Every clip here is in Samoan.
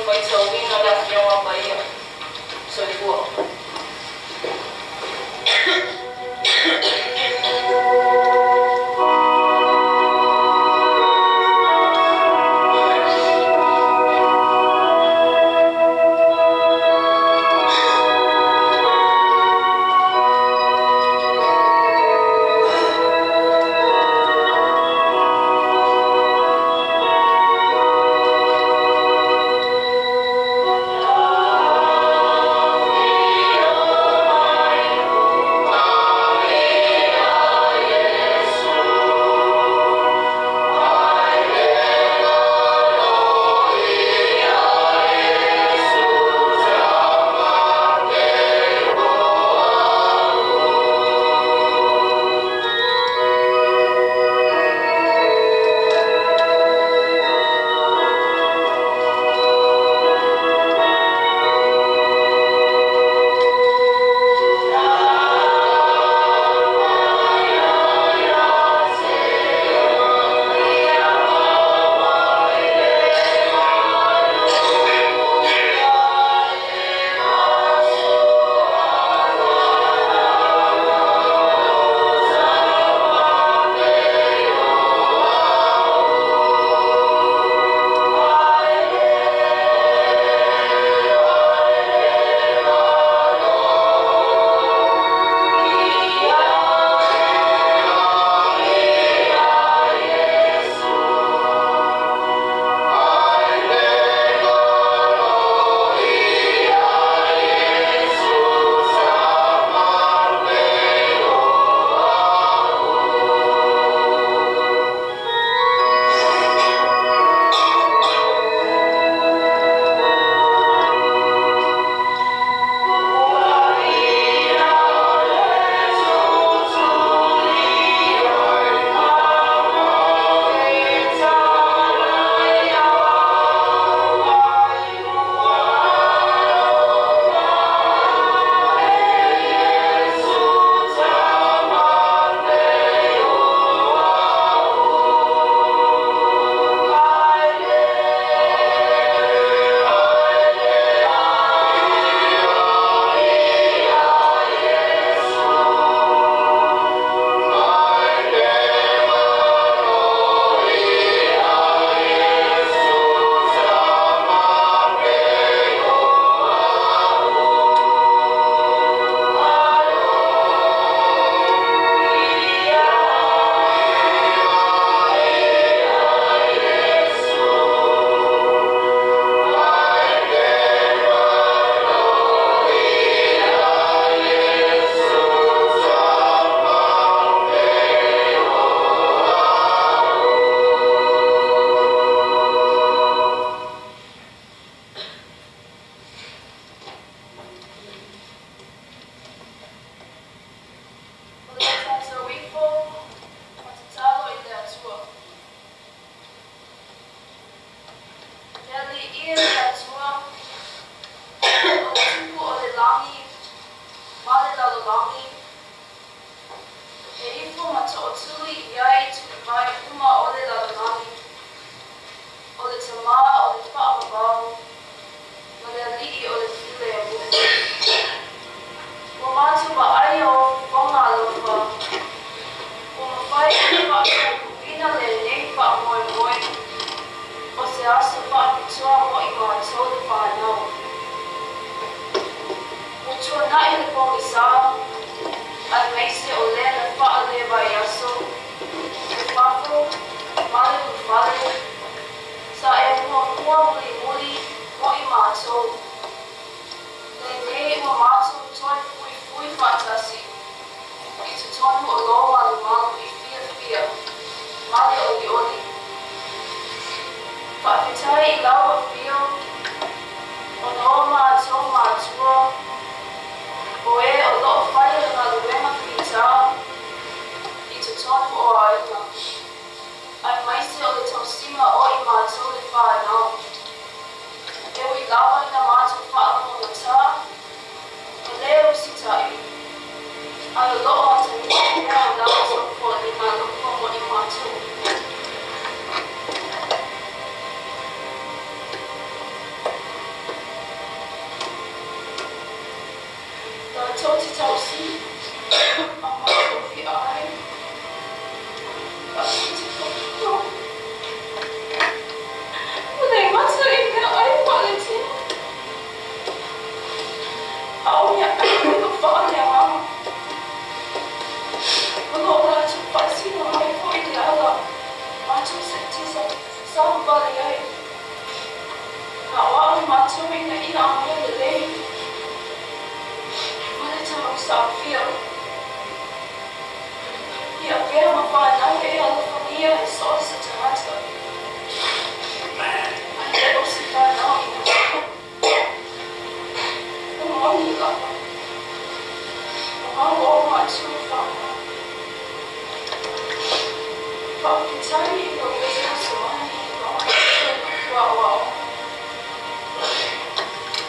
Faitauina o le Afioga Paia. Soifua. Matou ina ia aumaia lelei ma le tausaafia. Ia avea ma fanau e alofagia e so o se tagata, ae le o se fanau inamua. Ua moni lava, ua mau o matou fanau. Faafetai i lou fesoasoani i lo matou aoaoga.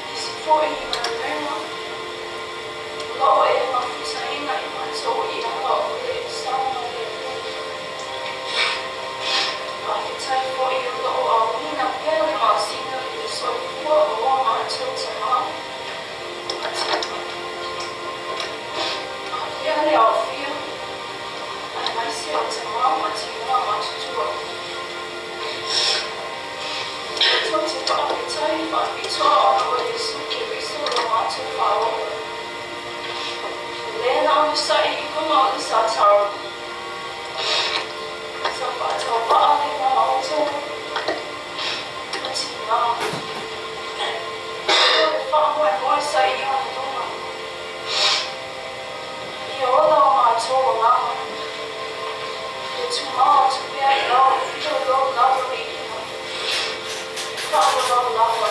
Nisi foi i galuega o lo o e mafutaina i matou i ala o le saogalemu. Faafetai foi o lo o aoina pea le masina i le soifua o o matou tamā ma tina. Afea le aofia aemaise o tamā ma tinā matutua. Matou te faafetai faapitoa ona o Iesu Keriso lo matou Faaola, o lē na onosai i luga o le sataro sa faatauvaa le va o outou ma tinā i lo le faamoemoe sa i ona luga. Ia ola o matou agaga, ia tumau atu pea i lau afio lou lava viiga e faavavau lava.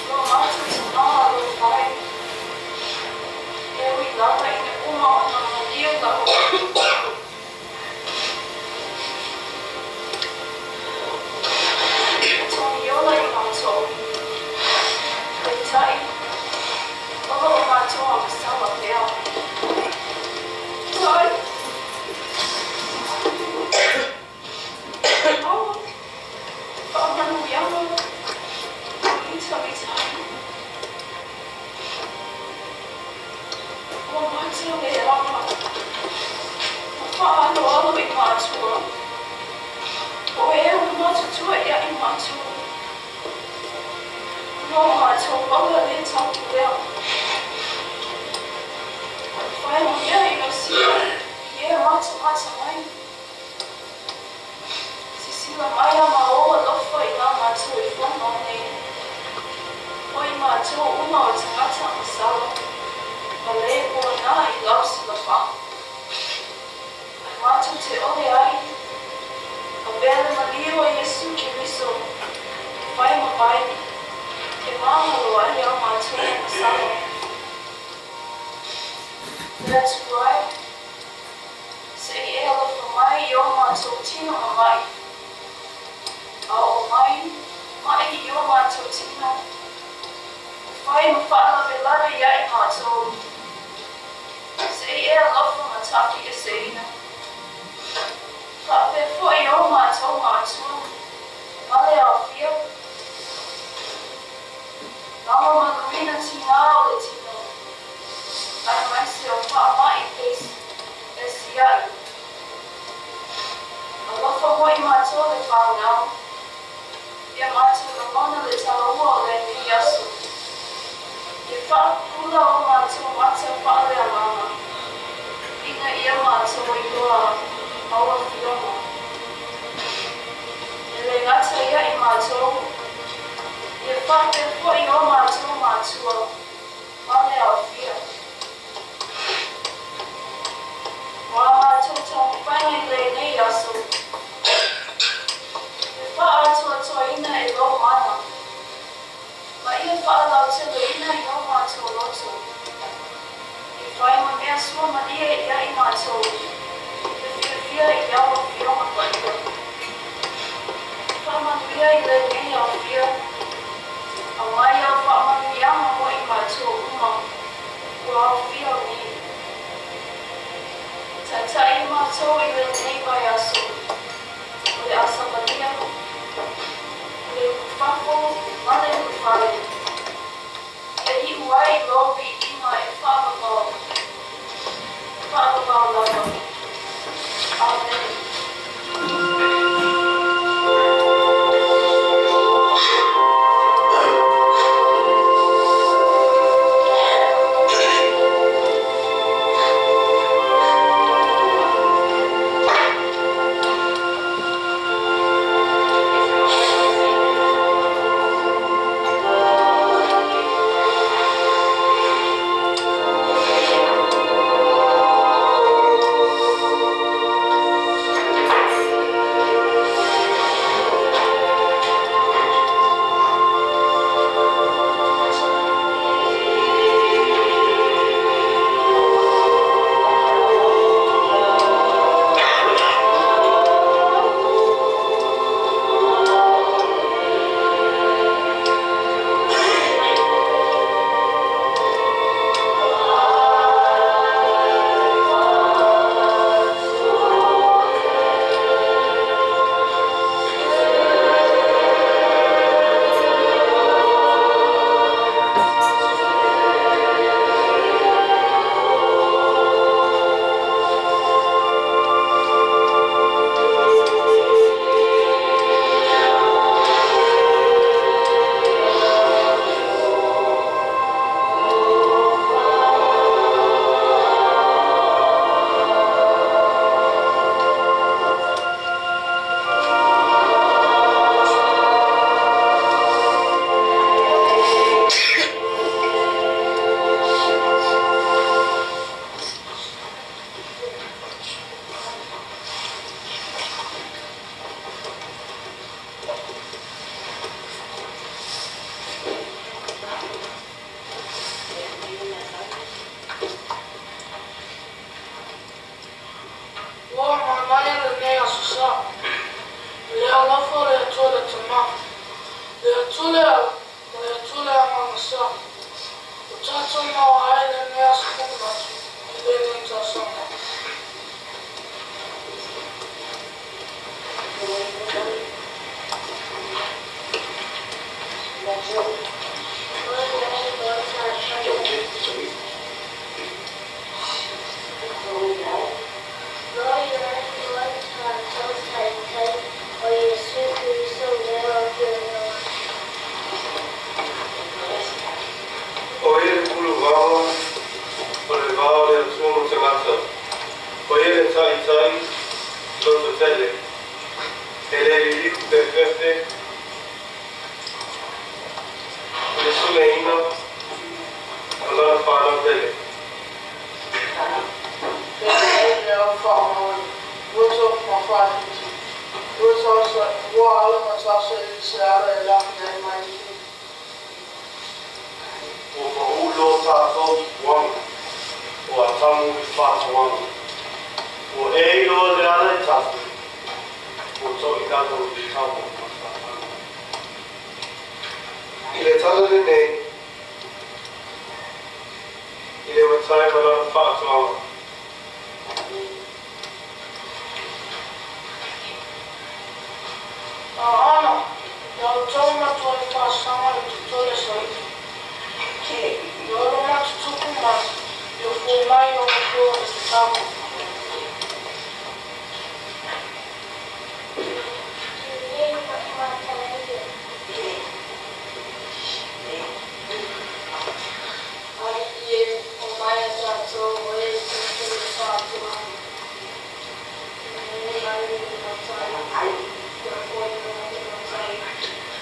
Lo matou tamā alofa e, e ui lava ina uma ona maliu lau togi ola i matou, peitai, o lo o matou agasala pea. Tai. Maua faamanuiaga mitamitaina. Ua matou le aga ma faaaloalo i matua, o e ua matutua ia i matou. No matou ola le taupulea. Fai ma mea inosia i e matamata mai. Sisila mai a ma ou alofa i la matou e fono nei. O i matou uma o tagata agasala, ma le puanā i lau silafaga. Ae matou te ole ai, avea le maliu o Iesu Keriso e fai ma vai e māgalo ai a matou agasala. Le Atua e, se i e alofa mai i o matou tino mama'i, a oo mai ma'i i o matou tino, e fai ma faalavelave ia i matou. Se i e alofa ma tafieseina. Faapea foi i o matou matua ma le aofia, lagomaluina tigā o le tino, aemaise o faama'i e sia'i. Alofa mo i matou le fanau, ia matou lagona le taua o lenei aso. Ia faapupula o matou mata faaleagaga, ina ia matou iloa au afioga. E le gata ia i matou, ia faapea foi o matou matua ma le aofia. O a matou taumafaiga i lenei aso, ia faaatoatoaina e lou mana, ma ia faalauteleina i o matou loto, e fai ma mea suamalie ia i matou e fiafia i au afioga paia. Faamanuia i lenei aofia, aumai au faamanuiaga mo i matou uma ua aofia nei. Taitai i matou i lenei vaiaso, o le a savalia, o le ulufafo ma le ulufale, e iu ai i lou viiga e faavavau, faavavau lava. Amene. Alofa o le Atua le Tamā, le Atua le Ala, ma le Atua le Agaga Sa, ua tatou maua ai lenei aso manatu i lenei tausaga. O ia le puluvao o le va o le Atua ma tagata. O ia le taitai lototele. E le liliu pe fefe i le suleina o lana fanau pele. E le au faamaoni, ua ma faahiti, ua ala ma tausa i se ala e laki ai mai i. Ua pa'ū lo tatou i puaga, o Atamu i faatoaga. Ua e iloa le ala e tafe, ua toʻilalo i le taua ma Satana. I le tala lenei, i le matai ma lana faatoaga. Aana, ia outou matua i faasaga i totole saili. Ia olo matutupu mai, ia fomai o matua i te tapu.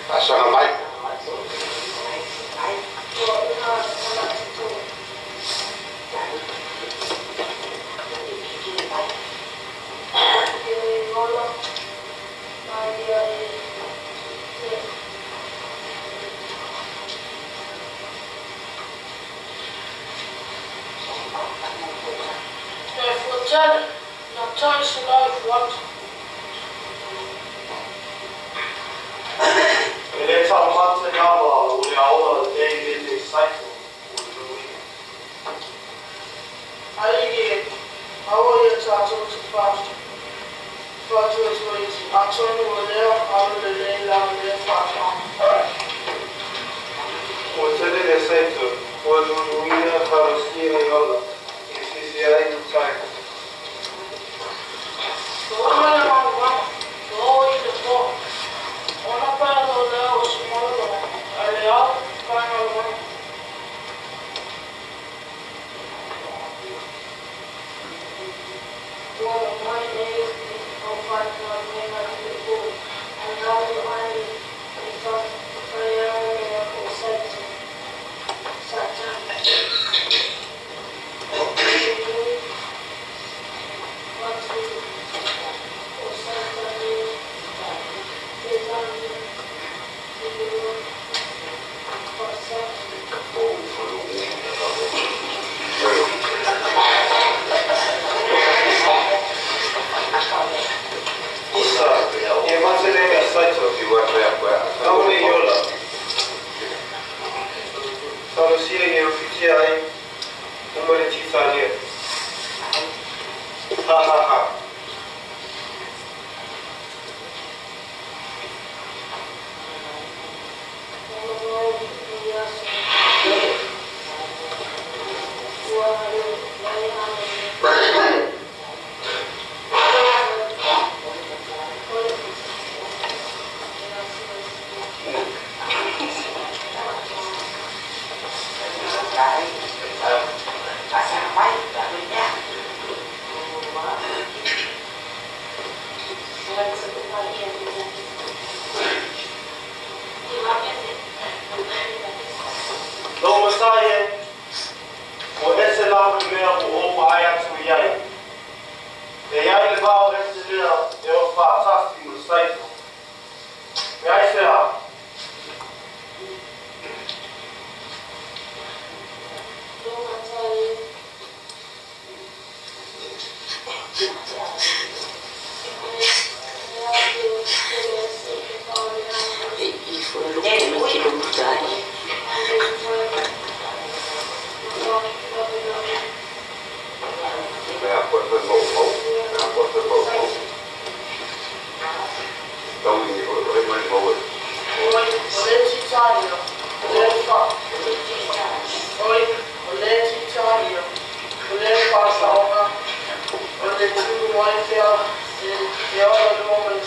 Faasaga mai. E fuatele, na tai se lai fuata. E le taumate lava o le aoga le le saito o le luina. Ai e, aua ia tatou te faatuatuaiti, atonu o lea alu lelei la lea faatoaga. Ua tele le saito, ua luluina talosia e ola, e sisi ai le tai. Ua uma le malumaga, ua oo i le po. Ona pae lo lea o se malologa, ae le ao pae galuega. Ua mai nei le aufaigaluega i le po, ae alu ai i taeao lea o Satani. Ua atu o Satani e tagi i lua faasasi. Isa, e matelega saito, tau le iola. Talosia e ufitia ai, uma le titalia. Ha ha ha. Ua mai i aso. Ua alu mai ana. Lou matai e, ua ese lava le mea ua ou vaai atu i ai. E i ai le vao ese lea e o faatasi ma le saito. E ai se a? Lou matai e. E ake.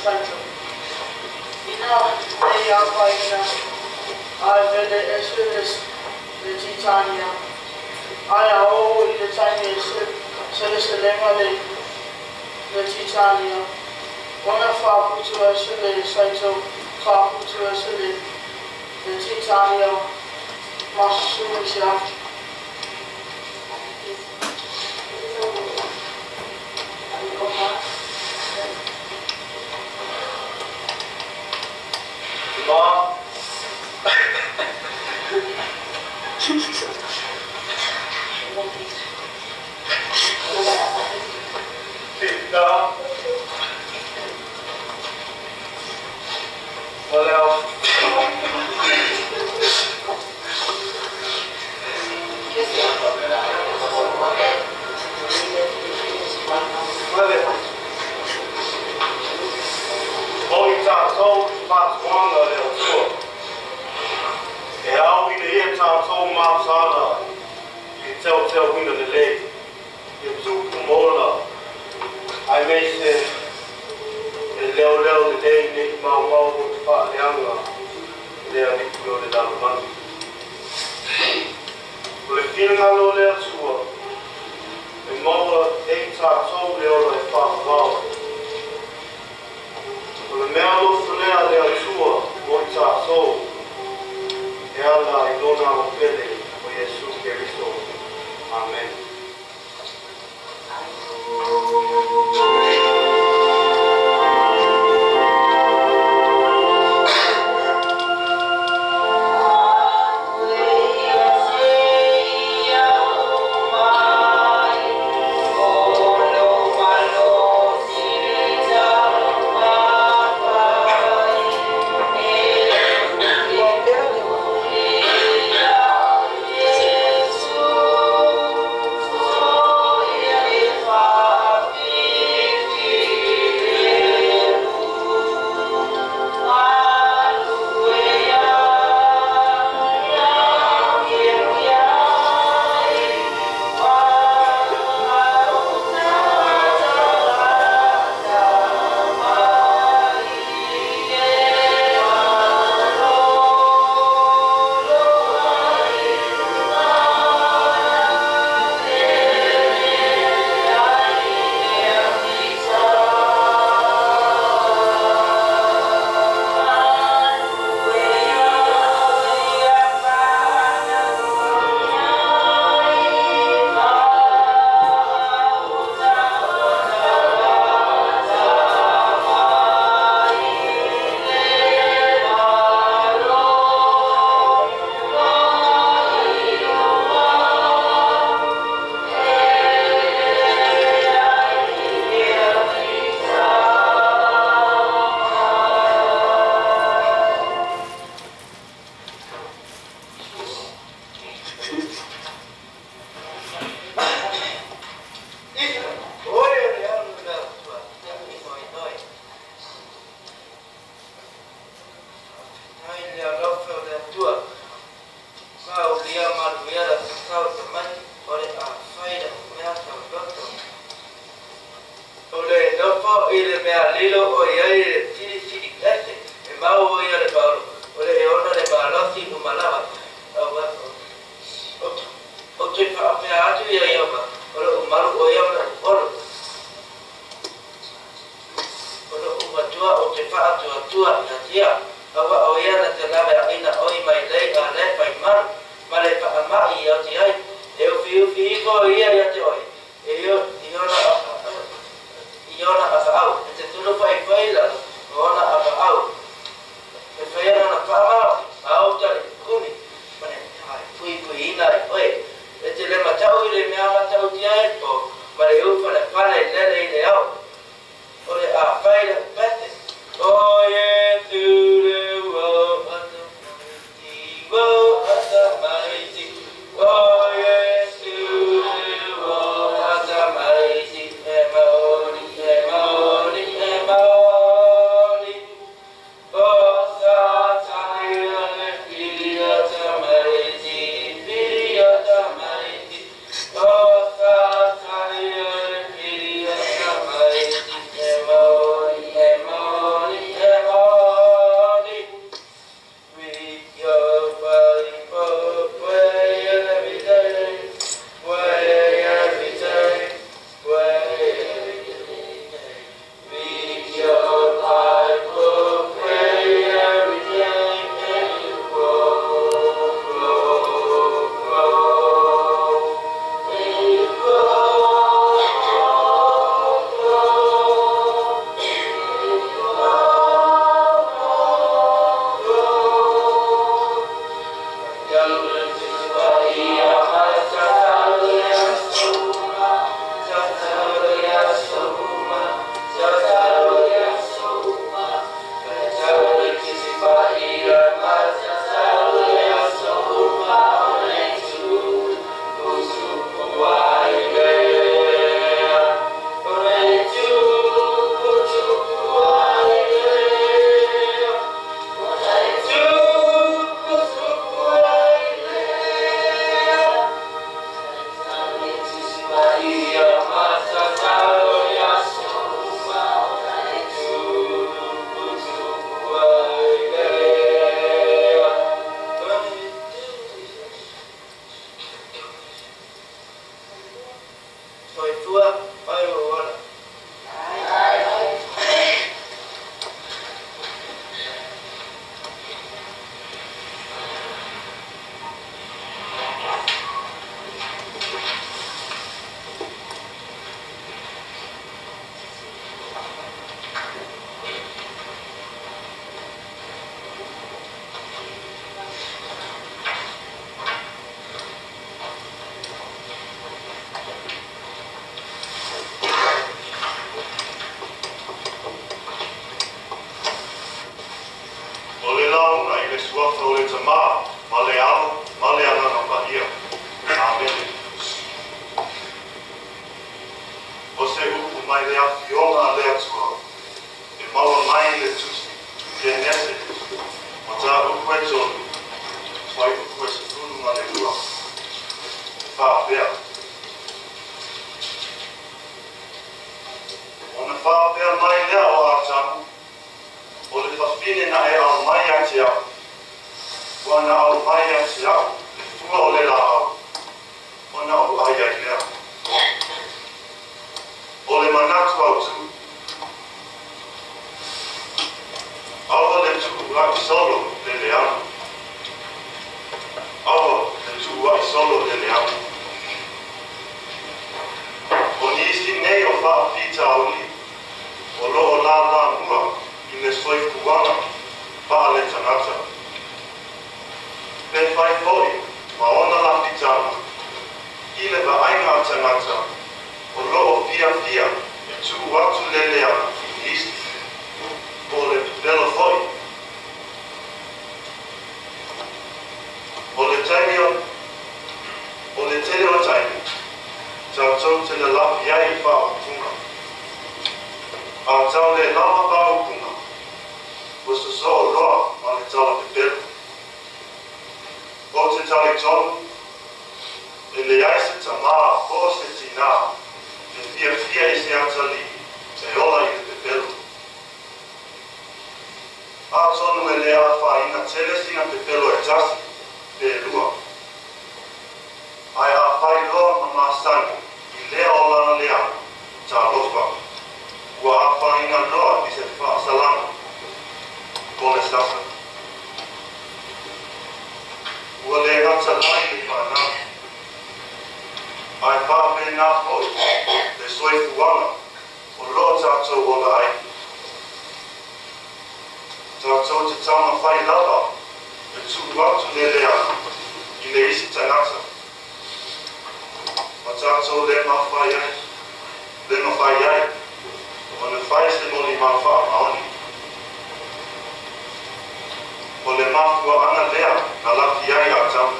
Saito. Ina nei afaina ai vele ese le titania. Ai a oo i le taimi e seleselega le titania. Ona faaputu ese le Saito, faaputu ese le titania. Masu se. Ma Sita Valeu. O i tātou whātuanga le atua. E au i le ia tātou mātāla i teo teo hina le lei. E tupu mola. Ai mei se e leo leo le lei nei mau mau o te whaaleanga le aliki o le lalomani. O le whingalo le atua. E maua e i tātou le ora e whaavao. O le mea alofulea le atua mo i tātou e ala i lona o pele o Iesu Keriso. Amen. Oh, le suafa o le Tamā, ma le Alo, ma le Agaga Paia. Amene. O se upu mai le Afioga a le Atua, e maua mai i le Tusi, Kenese, mataupu e 3, fuaiupu e 12, e faapea. Ona faapea mai lea o Atamu, o le fafine na e aumai ia te a'u, ua na aumai ia te a'u le fua o le laau, ona ou ai ai lea. O le manatu autū, aua le tuua'i solo le leaga. Aua le tuua'i solo le leaga. O nisi nei o faafitauli o lo o lalamua i le soifuaga faaletagata. Pe fai foi ma ona lafitaga i le vaaiga a tagata o lo o fiafia e tuu atu le leaga i nisi, po o le pepelo foi. O le taimi o le tele o taimi, tatou te lalafi ai i faaupuga. A tau le lava faaupuga, ua sosoo loa ma le tala pepelo. Ou te talitonu, e leai se tamā po o se tinā e fiafia i se atalii e ola i le pepelo. Atonu e le afaina tele sina pepelo e tasi pe lua. Ae afai loa ma masani i lea olaga leaga, talofa, ua afaina loa i se faasalaga po le sasa. Ua le gata la i le fanau, ae faapena foi le soifuaga o lo o tatou ola ai. Tatou te taumafai lava e tuu atu le leaga i le isi tagata, ma tatou le mafai ai, le mafai ai ona fai se molimau faamaoni. O le mafuaaga lea na lafi ai Atamu.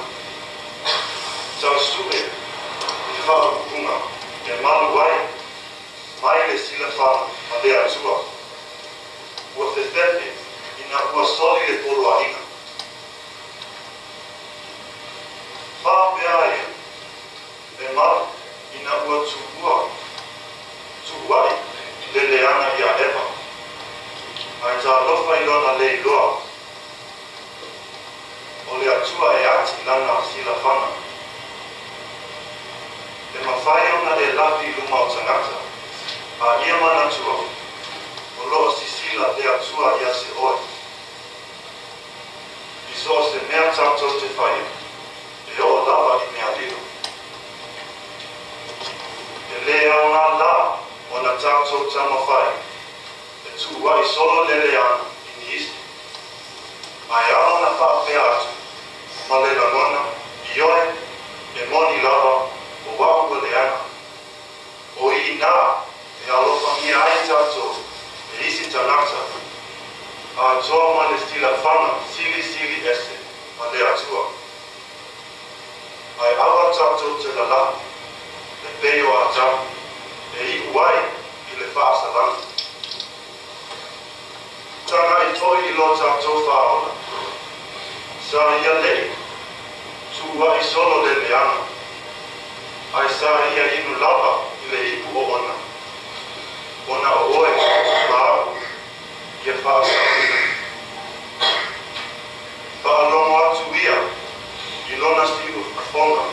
Tau sue i faaupuga e malu ai mai le silafaga a le Atua. Ua fefefe ina ua soli le poloaiga. Faapea ia, e malu ina ua tuua tuua'i le leaga ia Eva, ae talofa i lona le iloa o le Atua e ati lana silafaga. E mafai ona e lafi i luma o tagata, a ia manatua, o lo o sisila le Atua ia te oe. I so o se mea tatou te faia, e oo lava i mea lilo. E le aoga la ona tatou taumafai e tuua'i solo le leaga i nisi, ae ao ona faapea atu ma le lagona, ioe, e moni lava o a'u ua leaga. O i inā e alofagia ai tatou e isi tagata, atoa ma le silafaga silisili ese a le Atua. Ae aua tatou te lalafi e pei o Atamu e iu ai i le faasalaga. Tagai foi i lo tatou Faaola. Sa ia le'i tuua'i solo le leaga, ae sa ia inu lava i le ipu o ona, ona o oe ma a'u ia faasaoina. Faalogo atu ia i lona siufofoga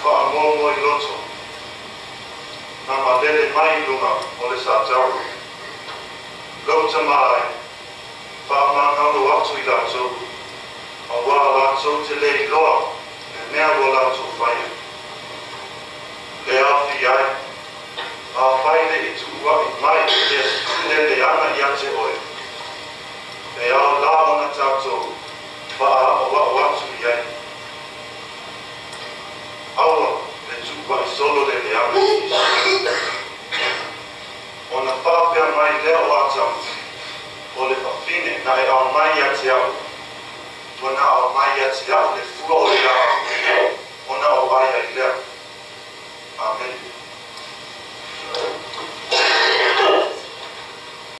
faamomoiloto na malele mai i luga o le satau. Lou Tamā e, faamagalo atu i latou, auā latou te le iloa le mea ua latou faia. Le afi ai, afai le i tuua'i mai le leaga ia te oe, e ao la ona tatou faaa'oa'o atu i ai. Aua le tuua'i solo le leaga i nisi. Ona faapea mai lea o Atamu, o le fafine na e aumai ia te a'u, ua na aumai ia te a'u le fua o le laau, ona ou ai ai lea.